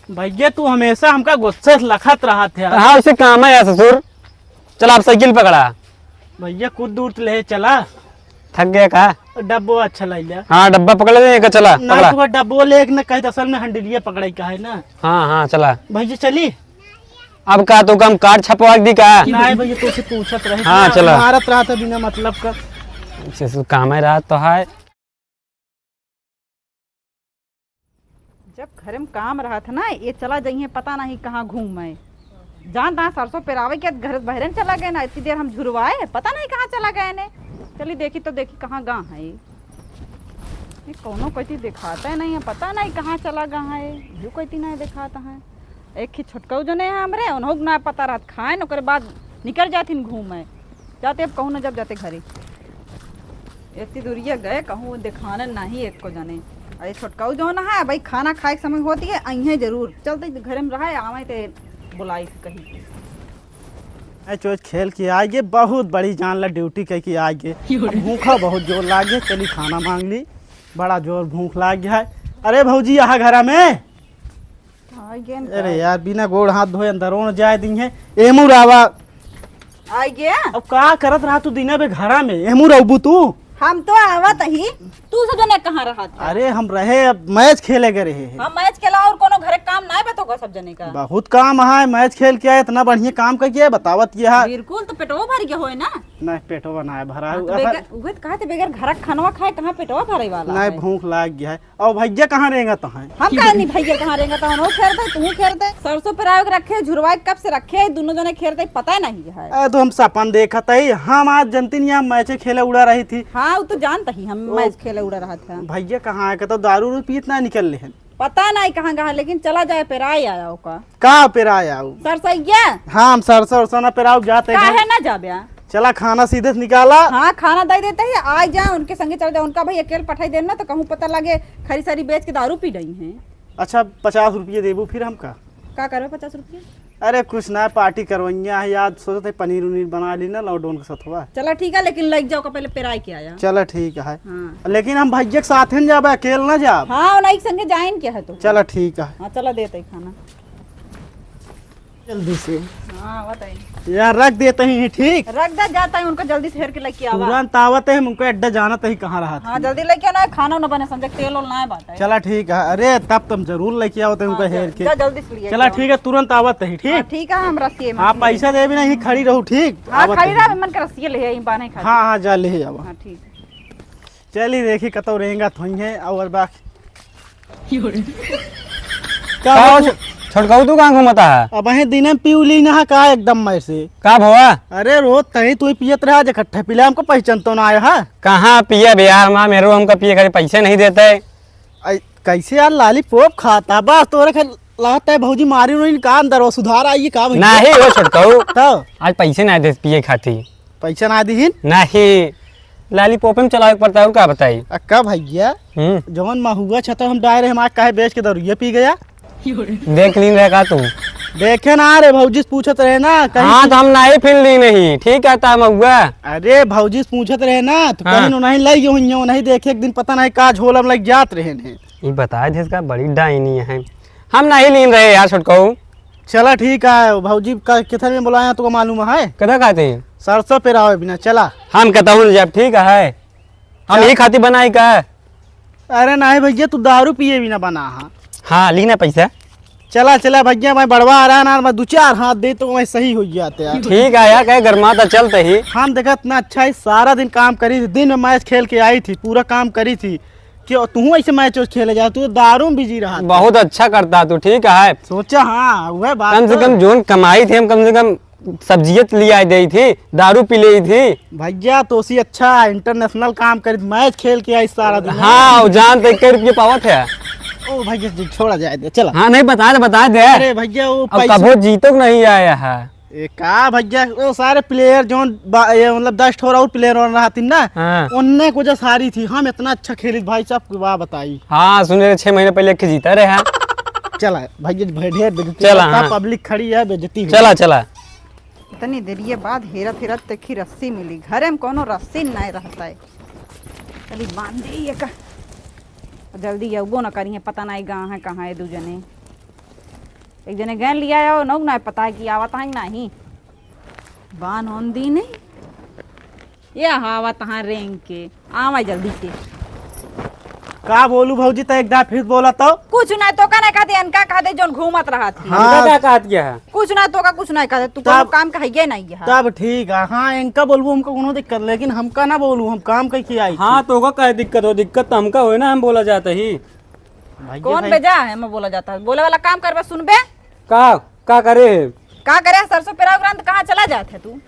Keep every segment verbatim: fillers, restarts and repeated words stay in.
भैया, तू हमेशा हमका गुस्से से लखत रहत है। हाँ, उसे काम है यार ससुर। चला, अब साइकिल पकड़ा। भैया, कुछ दूर तो ले चला। थक गया का? डब्बो अच्छा लग जा। हाँ, डब्बा पकड़ ले, एक चला, ना पकड़ा। तू डब्बो ले, एक न कहे, असल में हंडिलिया पकड़े का है ना। हाँ, हाँ, चला। भैया, चली। अब का तू कम कार्ड छपवा दी का? नहीं भैया, तोसे पूछत रहे हाँ, ना, चला। मारत रहत है बिना मतलब का। ससुर काम है, रात तो है। जब घरे में काम रहत ना, ये चला जइहें पता नहीं कहाँ घूमे। जान दा सरसों पेरावे के घर बहरे में चला गए ना, इतनी देर हम झुरवाए, पता नहीं कहाँ चला गए ने। चली देखी तो देखी कहाँ गा है ये। ये कौनो कोई देखाता ही नहीं है, पता नहीं कहाँ चला गा है, यू कोई नहीं देखाता है। एक ही छोटकऊ जने हैं हमरे, उन्हों के ना पता रहत खाए न, ओकरे बाद निकल जाथिन घूमे। जाते अब कहूँ न जब जाते घरे। इतनी दूरिया गए, कहूँ देखाने नहीं एक को जने। अरे छोटकऊ जौन है भाई, खाना खाए के समय होती है, अइहें जरूर। चलते घरे में रहे, आवे ते बुलाई कहीं। ए चोच खेल के आइगे, बहुत बड़ी जान ला ड्यूटी कह के आइगे। अब भूखा बहुत जोर लागे, चली खाना मांग ली, बड़ा जोर भूख लाग गया है। अरे भौजी, यहाँ घरा में? हाँ, गेन अरे का? यार, बिना गोड़ हाथ धोए अंदरों न जाए दी है। एमू रावा। आइ गया? अब का करत रहा तू दिना बे घरा में? एमू रहबू तू? हम तो आवत ही, तू सब जने कहाँ रहत है? अरे हम रहे, अब मैच खेले गए रहे हैं। हम मैच खेला और कोनो घरे काम ना बा तो का सब जने का? बहुत काम है, मैच खेल के आए, इतना बढ़िया काम कर किया है, बतावत किया है। बिल्कुल, तो पेटो भर गया होए ना? नहीं, पेटो बनाए भरा हाँ, तो हुआ है। बेगर, उहे तो कहा थे, बेगर घर का खानवा खाए, कहाँ पेटवा भरे वाला नहीं, है? भूख लाग गया है। और भैया कहाँ रेंगत हैं? हम कहा नहीं भैया कहाँ रेंगत हैं, वो खेर दे, तू खेर दे। सरसों पेरावे के रखे, झुरवाए कब से रखे, दोनों जने खेर दे, पता नहीं है। अरे तो हम सपन देखत ही, हम आज जनती नहीं, हम मैचे खेले उड़ा रही थी। हाँ, वो तो जानता ही, हम ओ, मैच खेले उड़ा रहा था। भैया कहाँ है, तो दारू उरू पीत ना निकल ले हैं। पता नहीं कहाँ कहाँ, लेकिन चला जाए पेराए आया ओका। का पेराए आऊ? सरसैया। हाँ, हम सरसों उरसों ना पेराऊ, जाते हैं। काहे ना जाबे? चला खाना सीधे से निकाला। हाँ, खाना दे देते हैं, आ जा, उनके संगे चल जा, उनका भाई अकेले पठाई देना तो कहूँ पता लगे खरी सारी बेच के दारू पी रही हैं। अच्छा, पचास रुपये देबू फिर हमका? का करबे पचास रुपये? अरे कुछ ना, पार्टी करवइया है यार, सोचत है पनीर उनीर बना ली ना लॉकडाउन के सथवा। चला ठीक है, लेकिन लग जाओ का पहले पेराई के आया। चला ठीक है। हाँ। लेकिन हम भैया के साथ ही जाबे, अकेले ना जाब। हाँ, उन्हीं के संगे जाइन के है तो। चला ठीक है। हाँ, चला देते हैं खाना। जल्दी से। हाँ, बताइए। यार रख देते ही, ठीक? रख दे, जाता है उनको जल्दी से हेर के लेके आवा। तुरंत आवत है, हम उनको अड्डा जानत ही कहाँ रहत हाँ, है। जल्दी लेके आना है, खाना ना बने, समझे तेल ओल ना बाटे। चला ठीक है, अरे तब तुम जरूर लेके आओ तुम हाँ, उनको जा, हेर के। जा जल्दी से लिए चला आओ। ठीक है, तुरंत आवत ही, हाँ, ठीक? ठीक है, हम रस्सी में हाँ, रख लिए। पैसा देबी नहीं, खड़ी रहू, ठीक? हाँ, आवत खड़ी ही। रहा, मन के रस्सी ले आई, बाने खा। हाँ, हाँ, जा ले आवा। हाँ, ठीक। चली देखी कतौ रेंगत होई है और बाकी का का हो हो? छो-, छोटकाऊ तू कहाँ घूमता है? अब अहें दिने में पी उली ना का एकदम मैं से। का भवा? अरे रोज तही तू ही पियत रहा, जे इकट्ठे पी ले, हमको पहचान तो ना आया है। कहाँ पिया बे यार, माँ मेरे हमका पिए खातिर पैसे नहीं देते। आई, कैसे यार लॉलीपॉप खाता, बस तोरे खाली लागत है भौजी मारी उन्होंने का अंदर वो सुधार आई है का भैया? नहीं हो छोटकाऊ। तो? आज पैसे ना दे पिए खातिर। पैसा ना दीहिन? नहीं, लॉलीपॉप में चलावे के पड़ता है, और का बताई? अक्का भैया, हम्म। जवन महुआ छता हम डाय रहे, हमार काहे बेच के दरुइया पी गया? देख लीन रहे का तू? देखे ना रे, भौजी से पूछत रहे ना, कहीं हाँ, तू तो हम नहीं फिर ली नहीं, ठीक है, ता महुआ। अरे, भौजी से पूछत रहे ना, तो हाँ। कहीं उन्हें लई गयो हुइया, उन्हें देखे एक दिन पता नहीं का झोला में लग जात रहे ने। ई बताए थे इसका बड़ी डाइनी है, हम नहीं लीन रहे यार छोटकाऊ। चला ठीक है, भौजी का किधर में बुलाया तुमको मालूम है? कदा कहते हैं? सरसों पेरावे बिना, चला। हम कहता हूँ जब ठीक है, हम चल। यही खातिर बनाई का? अरे नहीं भैया, तू दारू पिए बिना बना हा। हाँ, ली ना पैसा। चला, चला भैया, मैं बड़वा आ रहा ना, मैं दो चार हाथ दे तो मैं सही हो जाते यार। ठीक है यार, कहे गरमाता चलते ही। हम देखा इतना अच्छा ही सारा दिन काम करी थी, दिन में मैच खेल के आई थी, पूरा काम करी थी। क्यों तू ऐसे मैच वैच खेले जा, तू दारू में बिजी रहा। बहुत अच्छा करता तू, ठीक है। सोचा हाँ, वह बात कम से तो। कम जोन कमाई थी हम, कम से कम सब्जियत ले आए दे थी, दारू पी ले थी। भैया तो सी अच्छा इंटरनेशनल काम करी, मैच खेल के आई सारा दिन। हाँ, वो जान तो एक रुपये पावत है। ओ भैया जी, छोड़ा जाए दे, चला। हाँ, नहीं, बता दे, बता दे। अरे भैया, वो अब पैसे कबो जीतो नहीं आया है। ए, का भैया, वो सारे प्लेयर जोन बा-, ये मतलब दस ठो और प्लेयर और रहती ना, हाँ। उनने को जो सारी थी, हम इतना अच्छा खेली भाई साहब, वाह बताई। हाँ, सुने रहे, छह महीने पहले एक जीता रहे हैं। चला भैया, ढेर बेइज्जती चला, होता, हाँ। पब्लिक खड़ी है, बेइज्जती हुई। चला, चला। इतनी देर ये बाद हेरत हेरत देखी रस्सी मिली, घरे में कोनो रस्सी नहीं रहता है। चली बांध दे ये का, जल्दी अउबो न करिए, पता नहीं गा है कहाँ है दू जने। एक जने गैन लिया आओ, नौक ना पता है कि आवत हैं कि नहीं। बान होन दी नहीं। ये हवा तहाँ रेंग के आवा जल्दी से। का बोलू भौजी, त एक दार फिर बोला तो। कुछ ना, तोका ना कहते, इनका कहते, जोन घूमत रहत ही। हाँ। इनका का कहत गया है? कुछ ना, तोका कुछ ना कहते, तू तब कोनो काम का है नहीं है। तब ठीक है। हाँ, इनका बोलबू, हमको कोनो दिक्कत, लेकिन हमका ना बोलू, हम काम कई के आई हाँ, थी। तोका का दिक्कत हो? दिक्कत तो हमका होए ना, हम बोला जाता ही। भैया कौन भाई। बेजा है, मैं बोला जाता है? बोले वाला काम करबे, सुनबे। का, का करे है? का करे, सरसों पेराव ग्रंथ कहाँ चला जात है तू?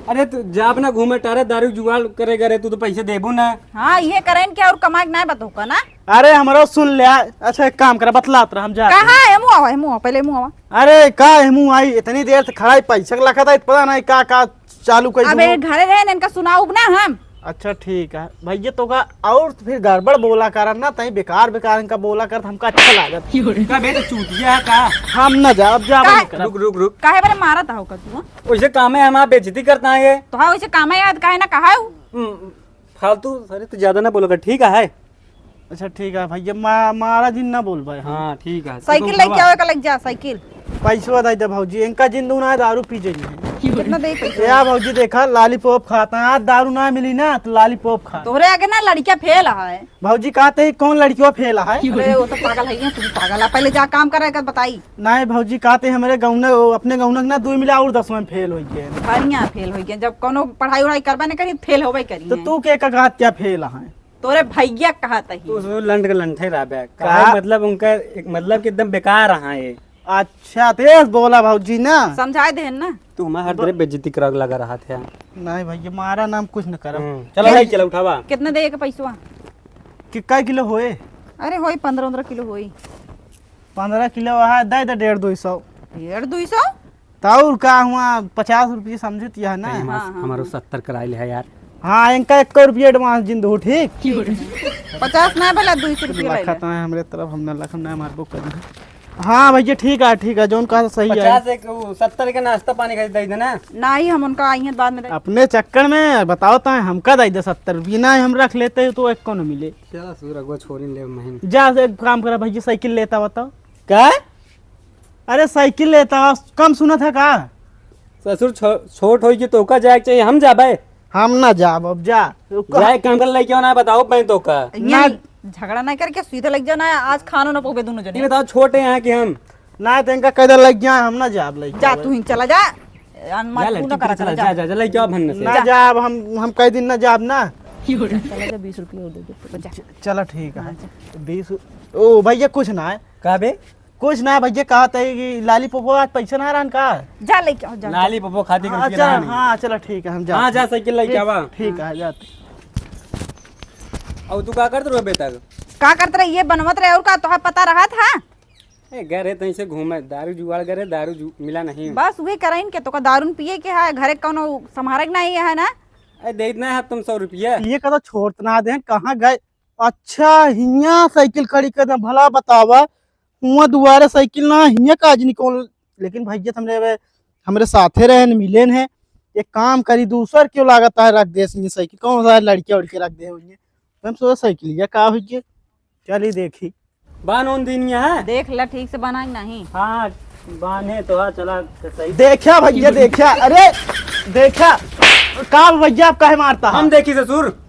अरे तू जाब ना घूमे टहरे, दारू जुगाड़ करे करे, तू तो पैसे देबू ना। हाँ, ये करें क्या और कमाए के ना बतहो का ना? अरे हमरो सुन ले। अच्छा एक काम करा, बतलात रहा, हम जाते हैं। कहाँ है? मुँह आवा, है मुँह आवा, पहले मुँह आवा। अरे का है मुँह आई, इतनी देर से खड़ा ही पैसा के लखा था, पता नहीं का का चालू कर अबे दूँ। घरे रहे ना, इनका सुनाऊब ना हम। अच्छा ठीक है भैया, तोका और फिर गड़बड़ बोला करन ना, तई बेकार बेकार इनका बोला करत हमका अच्छा लागत। का बे तो चूतिया है का? हम ना जा, अब जाबे का? नहीं करब। रुक, रुक, रुक। काहे बरे मारत हो का तू? वैसे काम है, हमार बेइज्जती करता है ये। तो हाँ, वैसे काम है याद काहे ना कहा है? हम्म, फालतू, अरे तू ज्यादा ना बोलो कर, ठीक है? अच्छा ठीक है भैया, मा-, मारा जिन ना बोल भाई। हाँ ठीक है। साइकिल लेके आवे का, लग जा साइकिल। पैसवा दे दे भौजी, इनका जिंदू ना दारू पी जाइए। कितना दे पैसा? या भौजी देखा, लॉलीपॉप खाता है, आज दारू ना मिली ना तो लॉलीपॉप खा। तोहरे आगे ना लड़कियां फेल है। भौजी कहते ही कौन लड़कियों फेल है? अरे वो तो पागल है, ये तू भी पागल है। पहले जा काम करे का बताई। नहीं भौजी कहते हमरे गौने, अपने गौने के ना दो मिला और दसवां में फेल हो गए। बढ़िया फेल हो गए, जब कोनो पढ़ाई उढ़ाई करबे नहीं करी फेल होबे करी तो है। तू के का कहत क्या फेल है? तोरे भैया कहत ही। तू सो लंड के लंठे रहबे। का? काहे मतलब उनका एक मतलब कि एकदम बेकार रहा है। अच्छा, तेज बोला भौजी ना। समझाए देहन ना। तू हमार हर ब- तरह बेइज्जती करक लगा रहा थे। नहीं भैया, मारा नाम कुछ न करब। हम्म। चलो भाई, चलो उठावा। कितना दे के पैसवा? कि कै किलो होए? अरे होई पन्द्रह उन्द्रह किलो होई। पन्द्रह किलो है, दे दे डेढ़ दो सौ। डेढ़ दो सौ? तो और का हुआ, पचास रुपये समझित यह ना। नहीं, हमार-, हाँ, हाँ, हमारो हाँ। सत्तर कराइल है यार। हाँ, इनका एक रुपये advance जिन दो, ठीक? ठीक है। पचास ना भला, दो सौ रुपये लखा ले। तो है हमरे तरफ, हमने लखन ना मारबो करी। हाँ भैया, ठीक है, ठीक है, जौन कहा सही है। पचास एक, वो सत्तर के नाश्ता पानी का दे देना। नहीं, हम उनका आई हैं बाद में दे। अपने चक्कर में बताओ तो हमका दे दे सत्तर रुपये, ना हम रख लेते तो एक को न मिले। चला ससुर, अगुआ छोड़िन ले महीन। जा, एक काम करा भैया, साइकिल लेता बताओ। का? अरे साइकिल लेता, कम सुनत है का? ससुर छो-, छोट होई के तोका जाए के चाहिए, हम जाबे? हम ना जाब, अब जा। रुको। जाए काम कर ले क्यों ना बताओ मैं तोका। ना। यहाँ झगड़ा नहीं करके सीधे लग जाना है, आज खानो ना पोबे दोनों जने। ये बताओ छोटे यहाँ के हम। ना तो इनका कह दे लग गया, हम ना जाब लग जा, तू ही चला जा। अनमत जा ले, तू ना टिकट करा, चला, चला जा, जा। जा, जा, ले, क्या भन्न से? ना जा। जाब, हम, हम कई दिन ना जाब ना। चला जा, बीस रुपये और दे दे, जा। च-, चला ठीक है। हाँ, जा। बीस, ओ भैया कुछ ना है। का बे? कुछ ना भैया, कहत है कि लाली पोपो आज पैसा ना रहन का? जा लेके आओ, जा। लाली पोपो खातिर हाँ, रुपया चला, रहन। हाँ, चला ठीक है, हम जाते हाँ, जा हैं। साइकिल लेके ठीक, आवा। ठीक है, जाते। और तू का करत रहो बेटा? का करत रहे? ये बनवत रहे और का तोहार पता रहा था? ए, गए रहे तहीं से घूमे, दारू जुगाड़ करे, दारू जु-, मिला नहीं। बस उहे कराइन के, तोका दारू न पिए के है, घरे कौनो संभारे के नहीं है ना? ए, दे इतना है तुम सौ रुपया। ये कदा छोड़त ना दे, कहाँ गए? अच्छा, हियाँ साइकिल खड़ी कर दे, भला बतावा, हुआँ दुआरे साइकिल ना, हियाँ काज निकल। लेकिन भैया, हमरे, हमरे साथे रहन, मिलेन है, एक काम करी, दूसर क्यों लागत है रख दे, हियाँ साइकिल, कौन सा लड़के उड़के रख दे हुए? हम सोचा साइकिल, या का हुई? चली देखी। बान्ह ओन दीन है? देख ला ठीक से बान्हा कि नहीं। हाँ, बान्हे तो है, चला सही। देखा भैया, देखा, अरे देखा, का भैया आप काहे मारता है? हम देखी ससुर।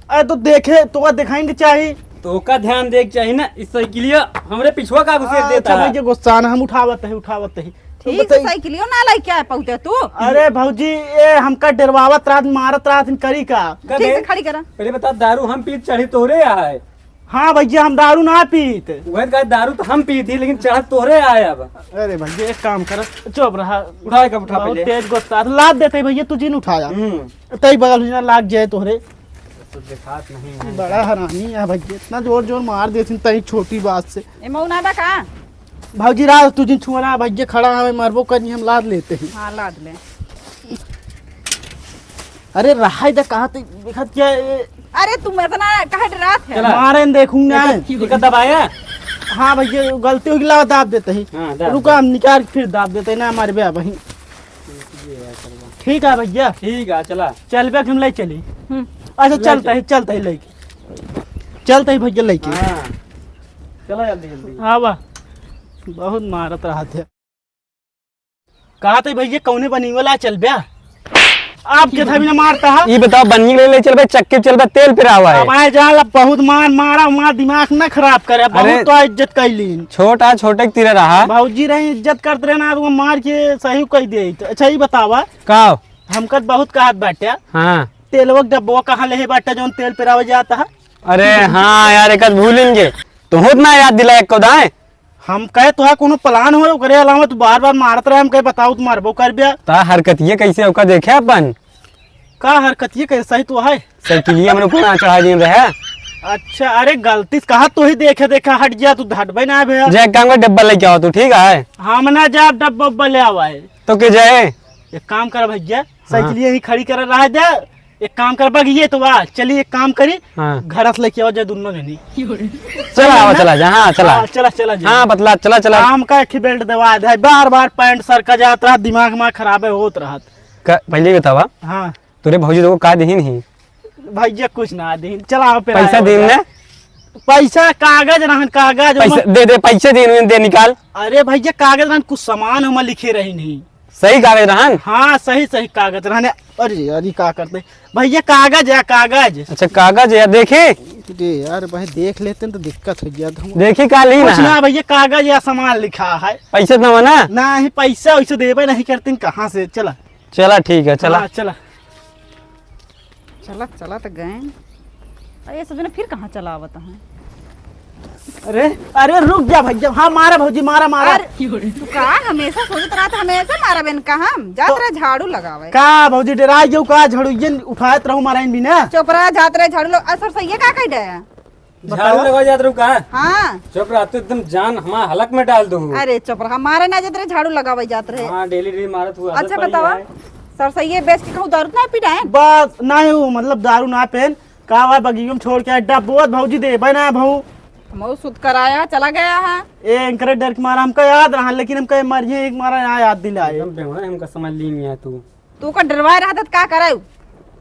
अरे तो देखे, तोका देखाइन के चाही। तोका ध्यान दे के चाही ना, इस साइकिलिया हमरे पिछुआ का घुसेड़ हाँ, देता अच्छा है। भैया गुस्सा ना, हम उठावत है, उठावत है। ठीक से बताई। साइकिलियो ना लेके आए पहुँचे तू। अरे भौजी, ए हमका डरवावत रहत, मारत रहत, करी का? ठीक से खड़ी करा। पहले बता, दारू हम पीत चढ़ी तोरे यहाँ है? हाँ भैया, हम दारू ना पीत। वही कहा, दारू तो हम पीत ही, लेकिन चढ़त तोहरे आए अब। अरे भैया, एक काम कर, चुप रहा। उठाए कब उठा बहुत पहले? तेज गुस्सा, लाद देते भैया, तू जिन उठाया। हम्म। तई बगल हुई ना, लाग जाए तोहरे। तो देखात नहीं है। बड़ा हरामी है भैया, इतना जोर जोर मार देथिन तई छोटी बात से। ए मऊ ना बा का? भौजी, राज तू जिन छुआ ना, भैया खड़ा है, मरबो करनी, हम लाद लेते हैं। हाँ, लाद ले। अरे रहाई दे, कहाँ ते देखत क्या ए? अरे तुम इतना काहे डरात है? चला। मारे न देखूंगा। एक, एक दबाया? हाँ भैया, गलती हो गई, लाओ दाब देते ही। हाँ, दाब रुका, दे। हम निकाल के फिर दाब देते हैं ना, हमारे भैया वहीं। ठीक है भैया। ठीक है, चला। चल बे, हम ले चली। हम्म। अच्छा, ले चलते चल। ही, चलते ही लेके। चलते ही भैया लेके। हाँ। चला जल्दी, जल्दी। हाँ, वाह। बहुत मारत रहत है। कहा थे भैया, कौने बनी वाला चल ब्या? आप के था भी ना मारता है। ई बताओ, बनी ले, ले चल बे, चक्की चल बे, तेल पिरावा है। अब आए जान, अब बहुत मार मारा, मार दिमाग ना खराब करे, अब अरे, बहुत तो इज्जत कैली। छोटा छोटे के तीरे रहा। भौजी रही, इज्जत करत रहे ना, तो मार के सही कह दे। अच्छा, ई बतावा। का? हमका त बहुत कहत बाटे। हाँ। तेलवा के डब्बा कहाँ लेहे बाटे, जौन तेल पेरावे जात है? अरे हाँ यार, एक आज भूलिन गे। तो होत ना याद दिला एक को दाएं। हम कहे तो है कोनो plan हो, ओकरे अलावा तू बार-बार मारत रहे, हम कहे बताओ तू मारबो कर ब्या। ता हरकतिये कैसे ओका देखे अपन? का हरकतिये कैसे सही तो है? साइकिलिया हमरे ऊपर ना चढ़ा दिए रहे। अच्छा, अरे गलती से कहा तो ही देखे, देखा हट गया, तू हटबे ना भैया। जे काम का डब्बा लेके आओ तू, ठीक है? हम ना जा डब्बा उब्बा ले आवा है। तो के जाए? एक काम कर भैया, हाँ। साइकिलिया ही खड़ी कर रहा जा। एक काम कर बगिए तो आ, चली एक काम करी, हाँ। घर से लेके आओ जा दोनों जनी। चला आवा, चला जा, हाँ, चला। हाँ, चला, चला जा। हाँ, बतला, चला, चला। काम का एक ही belt दवा दे, बार-बार pant सरका जात रहा, दिमाग मा खराब है होत रहत। का, पहले ही बतावा। हाँ। तोरे भौजी तो का दिहिन ही? भैया कुछ ना दिहिन, चला आप पैसा दिहिन ने? पैसा कागज रहन, कागज पैसा ओमा दे, दे, पैसे दिहिन, दे निकाल। अरे भैया कागज रहन, कुछ सामान ओमा लिखे रही नहीं। सही कागज रहन? हाँ, सही, सही कागज रहने। अरे यार, ये का करते? भैया, कागज है, कागज। अच्छा, कागज है, देखी? अरे यार, भाई, देख लेते न तो दिक्कत हो गया था। देखी, का ली कुछ ना? ना भैया, कागज या सामान लिखा है। पैसे तो ना? नहीं, पैसा वैसे देबे नहीं करते, कहाँ से? चला। चला, ठीक है, चला। हाँ, चला। चला, चला तो गए। अरे, ये सजना फिर कहाँ चला आवत है? अरे, अरे, रुक जा भैया। हाँ, मारा भौजी, मारा, मारा। अरे, तू का हमेशा सोचत रहत, हमेशा मारा बेन का हम? जात तो रहे झाड़ू लगावे। का भौजी, डेराइ गयो का? झाड़ू ये उठात रहू मारा इन बिना। चुप रहा, जात रहे झाड़ू लग-, अ, सरसैया का कह दे? झाड़ू बताओ। लगावे जात रहू का? हाँ। चुप रहा, तू एकदम जान हमार हलक में डाल दू। अरे, चुप रहा, मारे ना जात रहे, झाड़ू लगावे जात रहे। हाँ, daily daily मारत हुआ, आदत अच्छा, पड़ी बतावा, है। सरसैया बेच के कहूँ दारू ना पी रहे? बस, नहीं, वो मतलब दारू ना पेन, का हुआ, बगियो में छोड़ के आए, डब्बो भौजी देबे ना भऊ। हमहू सुत कराया, चला गया है। ए, इनकरे डर के मारा हमका याद रहा, लेकिन हमका मरिए एक मारा यहाँ याद दिलाए। एकदम बेवड़ा है, हमका समझ ली नहीं है तू। तू का डरवाए रहा था, का करे?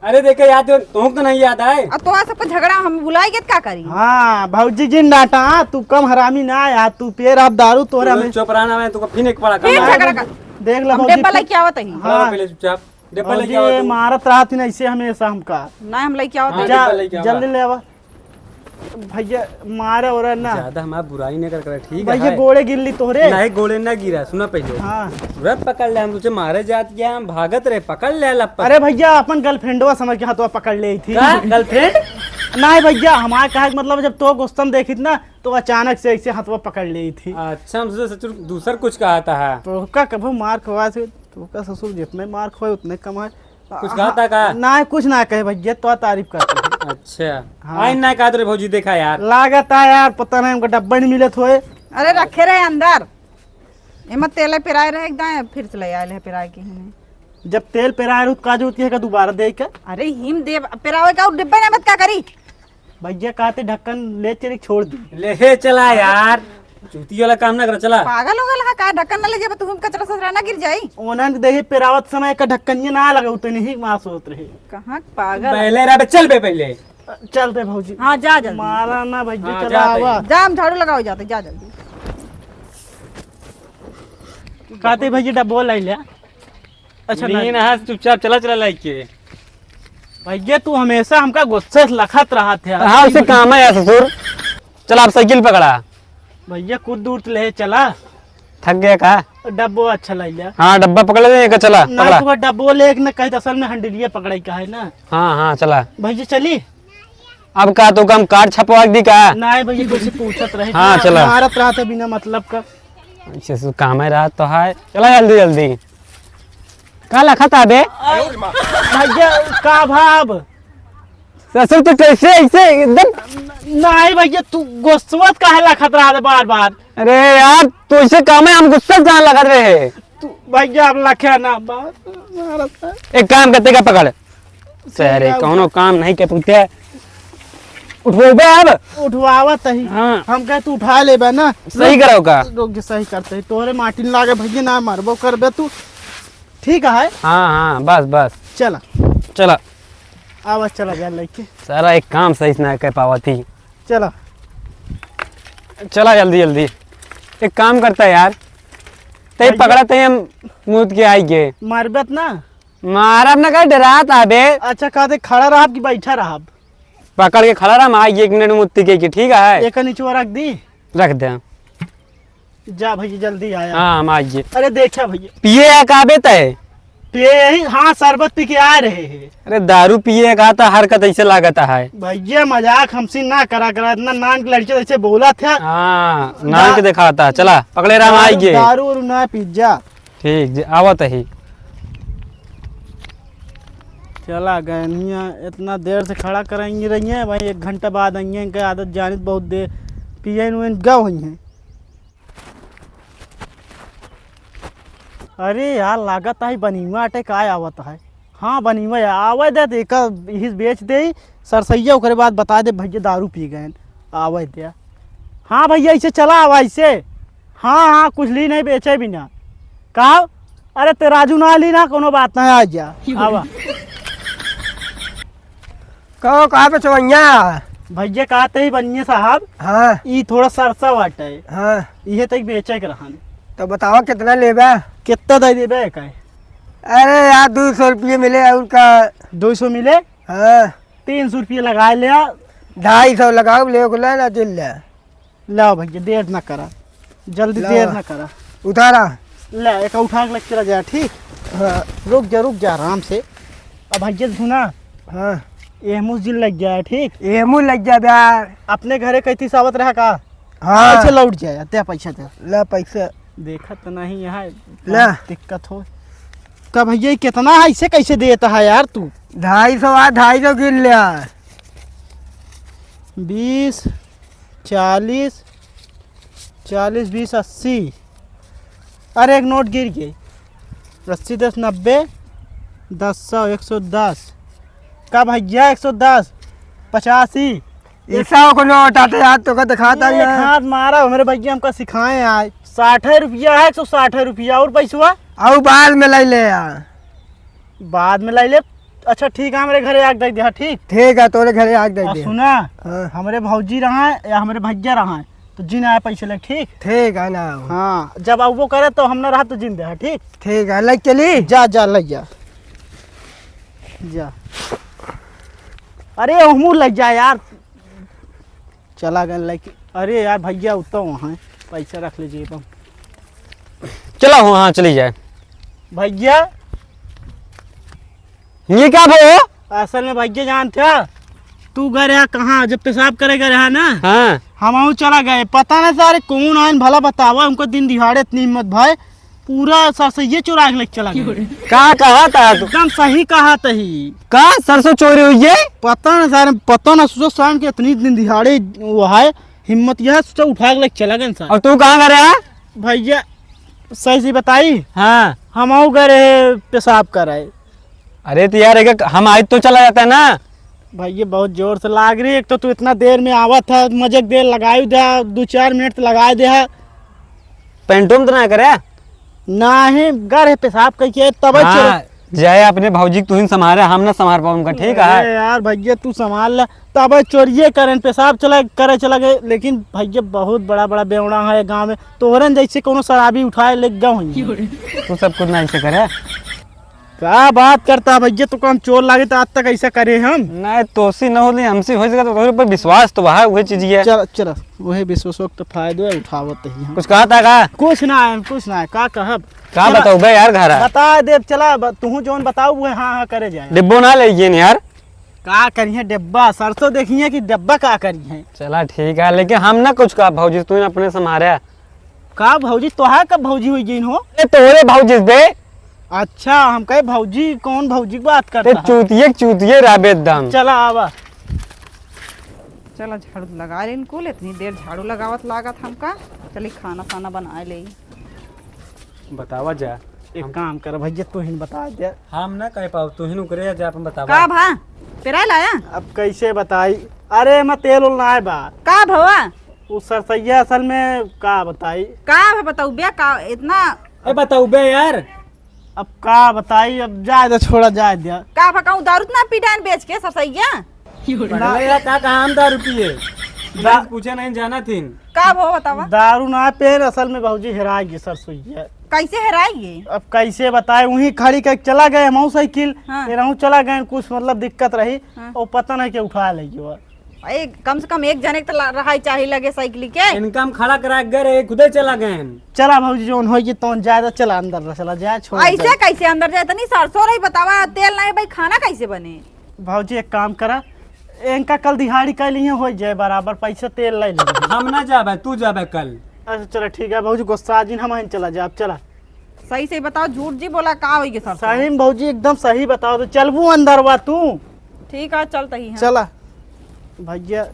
अरे देखे याद हो, तुमको तो नहीं याद आए। अब तो सबको झगड़ा हम भुलाई गए, का करी? हाँ, भौजी जिन डांटा, तू कम हरामी ना यार, तू पिए रहा दारू तोरे तू हमें। चुप रहना, मैं तुमको फिर एक पड़ा फिर कमाल। झगड़ा कर। देख लो हम भौजी, डिब्बा फिर लेके आवत ही। हाँ। पकड़ पहले चुपचाप। डिब्बा लेके भौजी आओ तू। मारत रहत ही ना ऐसे हमेशा हमका। नहीं, हम लेके आवत हाँ, ही। जा, डिब्बा लेके आओ। जल्दी ले आवा। भैया, मारा ओरा ना। ज्यादा हमार बुराई नहीं कर, कर, ठीक भैया, है? गोड़े गिर ली तोहरे। नहीं, गोड़े ना गिरा, सुना पहले। हाँ। तुरंत पकड़ ले, हम तुझे मारे जात गया, हम भागत रहे, पकड़ ले लप्पा। अरे भैया, अपन girlfriendवा समझ के हथवा पकड़ ले थी। का? Girlfriend? नहीं भैया, हमारे कहा कि मतलब जब तो गुस्सा में देखी थी ना, तो अचानक से ऐसे हथवा पकड़ ले थी। अच्छा, हम सोचे ससुर दूसर कुछ कहा था। तो का कभू मार खवा से, तो का ससुर जितने मार खवाए उतने कमाए। कुछ कहा था का? ना, कुछ ना कहे भैया, तो तारीफ करते हैं। अच्छा। हाँ। आइन ना कहा तेरे भौजी देखा यार। लागत है यार, पता नहीं हमको डब्बा नहीं मिलत होए। अरे रखे रहे अंदर। एमा तेल पेराए रहे एकदम, फिर से ले आए ले पेराए के हमें। जब तेल पेराए रहो तो का जरूरत है का दोबारा दे के? अरे हिम दे पेरावे का डिब्बा ना मत का करी। भैया कहते ढक्कन ले चल छोड़ दी। ले चला यार, चूती वाला काम ना करो, चला। पागल हो गल हा का? ढक्कन ना ले जाबे तो हम कचरा सचरा ना गिर जाई। ओनन देखे पेरावत समय का ढक्कन ये ना लगे, उतनी ही मास होत रहे। कहाँ पागल? पहले रह चल बे पहले। चलते भौजी। हाँ, जा जल्दी। मारा ना भैया, हाँ, चला जा आवा। बे। जा, हम झाड़ू लगावे जाते, जा जल्दी। कहते भैया डब्बो लाई ले। अच्छा, ना। नीन हाथ चुपचाप चला, चला लाइके। भैया, तू हमेशा हमका गुस्से से लखत रहत है। हाँ, उसे काम है यार ससुर। चला, आप साइकिल पकड़ा। भैया, कुछ दूर तो ले चला। थक गया का? डब्बो अच्छा लाई लिया। हाँ, डब्बा पकड़ ले, एक चला, ना, पकड़ा। तू डब्बो ले, एक ना कहीं तो असल में हंडलिया पकड़ाई का है ना। हाँ, हाँ, चला। भैया, चली? अब का तो कम कार्ड छपवा दी का? नहीं भैया, कुछ पूछत रहे। हाँ, चला। मारत रहत है बिना मतलब का। ऐसे सु-, काम है रात तो है। चला जल्दी, जल्दी। का लखत आबे? भैया, का भाव? ससुर तो कैसे ऐसे एकदम। नहीं भैया, तू गोस्वत काहे लखत रहा है बार बार? अरे यार, तो ऐसे काम है, हम गुस्सा जान लखत रहे। तू भैया, अब लखे ना बात। एक काम करते का पकड़। सरे, कौनो काम नहीं के पूछे। उठवेबे अब? उठवावत ही। हाँ। हम कहे तू उठा लेबे ना। सही करो का? रुक जा, सही करते ही। तोहरे माटिन लागे भैया, ना मरबो करबे तू। ठीक है? हाँ, हाँ, बस, बस। चला। चला। आवा, चला जा लइके। सारा एक काम सही से ना कर पावत ही। चला। चला जल्दी, जल्दी। एक काम करता यार, तई भैया। पकड़ा तई हम मूत के आई गे। मारबत ना? मारब ना, का डरात आबे। अच्छा, कहते खड़ा रहब कि बैठा रहब? पकड़ के खड़ा रह, हम आई गे एक मिनट मूत के, के, ठीक है? एक निचवा रख दी। रख दे। जा भैया, जल्दी आया। हाँ, हम आई गे। अरे देखा भैया। पिए या का बे तय? पिए यही, हाँ, शरबत पी के आ रहे हैं। अरे दारू पिए का तो हरकत ऐसे लागत है। भैया मजाक हमसे ना करा करा, इतना नान के लड़के जैसे बोला था। हाँ, नान के दिखाता, चला, पकड़े रहा, हम आई गे। दारू उरू ना पी जा। ठीक, जे आवत ही। चला गए, नहीं इतना देर से खड़ा करेंगे रही है भाई, एक घंटा बाद आएंगे, इनके आदत जानित बहुत देर पिए नुए गए हुई हैं। अरे यार, लागत है बनिवा अटे का आवत है। हाँ, बनिवा है, आवे दे, तो एका इहिस बेच दे सरसैया, ओकरे बाद बता दे भैया दारू पी गए, आवे दे। हाँ भैया, ऐसे चला आवा ऐसे। हाँ, हाँ, कुछ ली नहीं, बेचे भी ना। का? अरे ते राजू ना ली ना, कोनो बात ना, आ जा, आवा। कहो, कहाँ पे चवैया? भैया, कहते ही बनिए साहब, हाँ। ई थोड़ा सरसा वाटा है। हाँ। इहे तक बेचे के रहन। तो बतावा, कितना लेबा? कितना दे देबे का? अरे यार, दो सौ रुपये मिले और का? दो सौ मिले? हाँ। तीन सौ रुपये लगा ले। ढाई सौ लगाओ, ले को ले ना, दिल ले। लाओ भैया, देर ना करा, जल्दी लाओ। देर ना करा। उतारा। ले, एक उठा के लेके चला जाए, ठीक? हाँ। रुक जा, रुक जा, आराम से। अब भैया सुना। हाँ। एहमू जिन लग गया है, ठीक? एहमू लग गया यार। अपने घरे कैती सावत रहा का? हाँ। पैसे लौट जाए, दे पैसा दे। ले पैसा। देखत तो नहीं यहाँ ला। दिक्कत हो। का भैया, ये कितना है, इसे कैसे देता है यार तू? ढाई सौ आ, ढाई सौ गिन ले आ। बीस, चालीस, चालीस, बीस, अस्सी। अरे, एक नोट गिर गई। अस्सी, दस, नब्बे, दस, सौ, एक सौ दस। का भैया, एक सौ दस, पचासी। ई सौ को नोट आटे यार, तो का दिखाता एक है। हाथ मारा, हमरे भैया हमका सिखाए आए। साठ रुपया है, एक सौ साठ रुपया और पैसवा। और बाद में ले ले यार। बाद में लाई ले। अच्छा ठीक है, हमरे घरे आके दे दिया, ठीक? ठीक है, तोरे घरे आके दे और दिया। सुना, हाँ। हमरे भौजी रहा है या हमरे भैया रहा है, तो जिन आया पैसे ले, ठीक? ठीक है ना। हाँ, जब अब वो करे तो हम ना रहा तो जिन दे, ठीक? ठीक है, ले चली। जा, जा, ले जा, जा। अरे ओहमू ले जा यार। चला गए लड़की। अरे यार भैया, उतो वहाँ पैसा रख लीजिए तो। चला हो, हाँ, चली जाए। भैया, ये क्या भो? असल में भैया जानते हो, तू गए रहा कहाँ, जब पेशाब करे गए रहा ना, हाँ। हम चला गए, पता ना सारे कौन आए, भला बतावा, उनको दिन दिहाड़े इतनी हिम्मत भाई, पूरा सरसैये चुरा के लेके चला गया। का कहा था तू? एकदम सही कहा तही। का सरसों चोरी हुई है? पता ना सारे, पता ना, सोचो शाम के इतनी दिन दिहाड़े वो है, हिम्मत यह सोचा उठा के लेके चला गया इंसान। और तू कहाँ गए रहा? भैया, सही से बताई? हाँ। हम आऊ गए रहे पेशाब कराए। अरे तो यार, एक हम आए तो चला जाता है ना। भैया, बहुत जोर से लाग रही, एक तो तू इतना देर में आवत है, मजे के देर लगाई दे, दो चार मिनट तो लगाई दे है। पेंटो में तो ना करे? नाही, गर है पेशाब कइके, तब हाँ, चल। जाए अपने भौजी के तुहिन संभारे, हम ना संभार पाऊँ उनका, ठीक है? अरे यार भैया, तू संभाल ले। तब चोरिये करें, पेशाब चला, करे चला गए, लेकिन भैया बहुत बड़ा बड़ा बेवड़ा है गाँव में, तोहरन जैसे कोनो शराबी उठाए ले गए होंगे। तू सब कुछ ना ऐसे करे। का बात करता भैया, तू काम चोर लागे तो आज तक ऐसा करे हम? नहीं, तोसी न होले, हमसे हो सका तो तोहरे ऊपर विश्वास तो बा, वही चीज ये। चल, चल, वही विश्वास तो फायदो है, उठावत ही हम। कुछ कहा था का? कुछ ना है, कुछ ना है, का कहब? का चला, बताओ बे यार घरा? बता दे, चला, ब-, तुहू जौन बताऊ, वो हाँ, हाँ करे जाए। डिब्बो ना ले गए यार। का करिए डिब्बा, सरसों देखिए कि डिब्बा का करिए। चला ठीक है, लेकिन हम ना कुछ कहा भौजी, तू अपने संभारे। का भौजी, तोहार कब भौजी हुई गई हो? ए, तोहरे भौजी से बे। अच्छा, हम कहे भौजी, कौन भौजी की बात ते करता है? चूतिए, चूतिए राबे एकदम। चला आवा। चला झाड़ू लगा लेन कुल, इतनी देर झाड़ू लगावत लागत हमका। चली खाना साना बनाए ले। बतावा जा। एक हम काम कर भैया, तू ही बता दे। हम ना कह पाओ, तू ही नु करे जा, अपन बतावा। का भा? पेराए लाया? अब कैसे बताई? अरे, मैं तेल उल ना आए बा। का भवा? उ सरसैया असल में का बताई? का भा बताऊ बे, का इतना ए, बताऊ बे यार। अब का बताई, अब जाए दे, छोड़ा जाए दे। का भा कहूँ दारू त ना पी डायन बेच के सरसैया? पगला यार, का, का हम दारू पिए? दा- पूछे नहीं जाना थीन। का भवा बतावा? दारू ना पेन, असल में भौजी हेराइ गई सरसोइया। कैसे हेराइ गई? अब कैसे बताए, उहीं खड़ी कइ चला गए हमहू साइकिल, हाँ। ये रहूं चला गए, कुछ मतलब दिक्कत रही, हाँ। वो पता नहीं के उठा ले गयो। ए, कम से कम एक जने के तो ला-, रहाई चाही लगे साइकिल के। इनका हम खड़ा करा के गए रहे, खुदे चला गए हैं। चला भौजी, जौन होई तौन ज्यादा, चला अंदर चला जाए, छोड़ ऐसे दे। कैसे अंदर जाए? इतनी सरसों रही बतावा, तेल नहीं भाई, खाना कैसे बने? भौजी एक काम करा, इनका कल दिहाड़ी कइ लिए हो जाए बराबर, पैसा तेल ले ली। हम ना जाबे, तू जाबे कल। अच्छा चला ठीक है भौजी, गुस्सा जिन, हम चला जाब, चला। सही से बताओ, झूठ जी बोला, का होई गे सरसों? सही में भौजी, एकदम सही बताओ, तो चलबू अंदरवा तू? ठीक है, चलत ही हैं। चला भैया,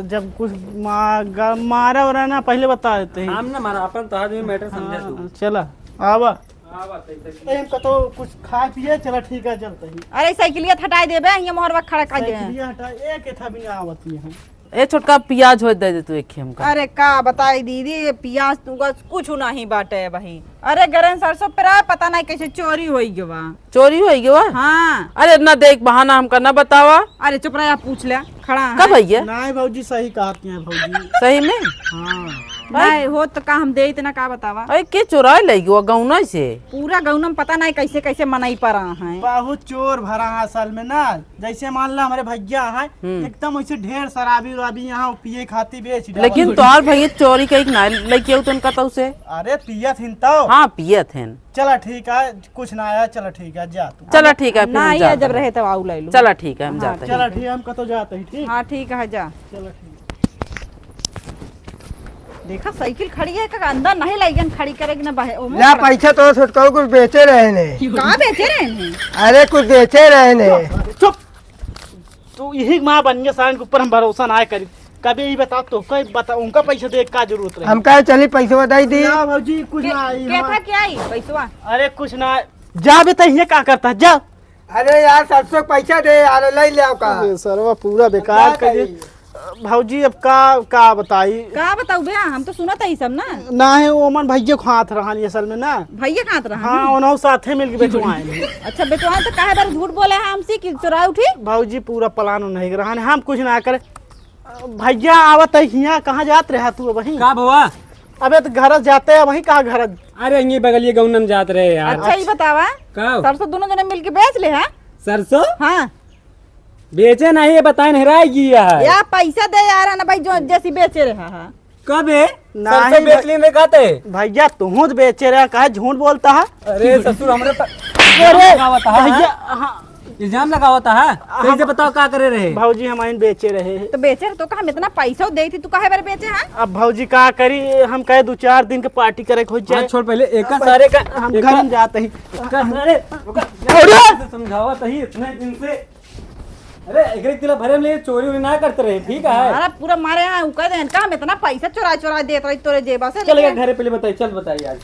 जब कुछ मा-, गा-, मारा वारा ना पहले बता देते हैं। हम ना मारा, अपन तो आदमी मैटर समझा तू। हाँ, चला, आवा। आवा, तैसे ए, हम कतो कुछ खाए पिए, चला ठीक है, चलत ही। अरे साइकिलिया हटाई देबे, ये मोहरवा खड़ा कर दे। साइकिलिया हटा, एक एथा भी ना आवत ही है। ए छोटका, पियाज होत दे दे तू एक हमका। अरे का बताई दीदी, ये पियाज तू का कुछ नहीं बाटे भाई। अरे गरन सरसों पेराए, पता नहीं कैसे चोरी होई गवा। चोरी होई गवा? हाँ। अरे ना देख बहाना हमका ना बतावा। अरे चुप रह, आप पूछ ले, खड़ा है। का भैया? नहीं भौजी, सही कहती हैं भौजी। सही में? हाँ। नहीं हो तो का हम दे इतना का बतावा? अरे के चोराए लइ गवा गौना से? पूरा गौना में पता नहीं कैसे कैसे मनई परा है। बहुत चोर भरा है असल में ना। जैसे मान ला हमरे भैया हैं, हम्म। एकदम वैसे ढेर शराबी उराबी यहाँ पिए खाती बेच डाला। लेकिन तोहार भैया चोरी कइके ना लइके आऊ तन कतऊ से? अरे पियत हिन तो। हाँ, पियत हिन। चला ठीक है, कुछ ना आया, चला ठीक है, जा तू। चला ठीक है, फिर ना हम आइए, जाते जब हैं। रहे तब आऊ ले लू। चला ठीक है, हम हाँ, जाते हैं। चला ठीक है, हम कतो जाते हैं, ठीक? हाँ, ठीक है, जा। चला ठीक। देखा साइकिल खड़ी है, का अंदर नहीं लइगन खड़ी करे कि ना बाहर, ओमो ला खड़ा। पैसा तो छोटका कुछ बेचे रहे ने। का बेचे रहे ने? अरे कुछ बेचे रहे ने। चुप। तू यही माँ बन गया, सारन के ऊपर हम भरोसा ना करी। कभी यही बता तो, कहीं बता, उनका पैसा दे का जरूरत रही? हम कहे चली पैसा दे दी। ना भौजी, कुछ के-, ना आई, के हाँ। था क्या आई पैसवा? अरे कुछ ना, जा बे, तहिए का करता, जा। अरे यार, सरसों के पैसा दे यार, ले ले आओ का। अरे सरवा पूरा बेकार का कर दे। करी? भौजी, अब का, का बताई? का बताऊ बे, हम तो सुनत ही सब ना। ना है, वो मन भैया को हाथ रहानी असल में ना। भैया के हाथ रहानी? हाँ, उन्हों साथे मिलके बेचवाए हैं। अच्छा, बेचवाए तो काहे बार झूठ बोले हैं हमसे कि चोराए उठी? भौजी, पूरा प्लान नहीं रहानी, हम कुछ ना करे। भैया आवत है हियाँ, कहाँ जात रहा तू अबहीं? का भवा? अबे तो घर जाते हैं, वहीं कहाँ घर? अरे, यहीं बगलिए गौनम जात रहे यार। अच्छा, ये बतावा, का? सरसों दोनों जने मिलके बेच ले, हाँ? सरसों? हाँ। बेचे नहीं, ये बताए नहीं रहा है। या पैसा दे यार, ना भाई, जो जैसी बेचे रहा है। कबे? नहीं सरसों बेच भाई। लेने कहते? भैया, तुहूँ तो बेचे रहा, काहे झूठ बोलता है? अरे ससुर, हमरे पर अरे, लगावत है। भैया, हाँ। इल्जाम लगावत है। हम कैसे बताओ, का करे रहे? भौजी, हम आइन बेचे रहे। तो बेचे रहे तो का हम इतना पैसा दे थी, तू काहे बार बेचे हैं? अब भौजी का करी, हम कहे दो चार दिन के पार्टी करे के हो जाए। हाँ, छोड़ पहले, एक अब सारे का, हम एक घर में जाते ही। एक सारे, अरे! समझावत ही इतने दिन से। अरे, एकरे तिला भरे में ले चोरी वोरी ना करते रहे, ठीक है? अरे, पूरा मारे यहाँ, उ कह दे, इनका हम इतना पैसा चोरा चोरा देत रही तोरे जेबा से, चल, लेकिन घरे पहले बताई, चल बताई आज।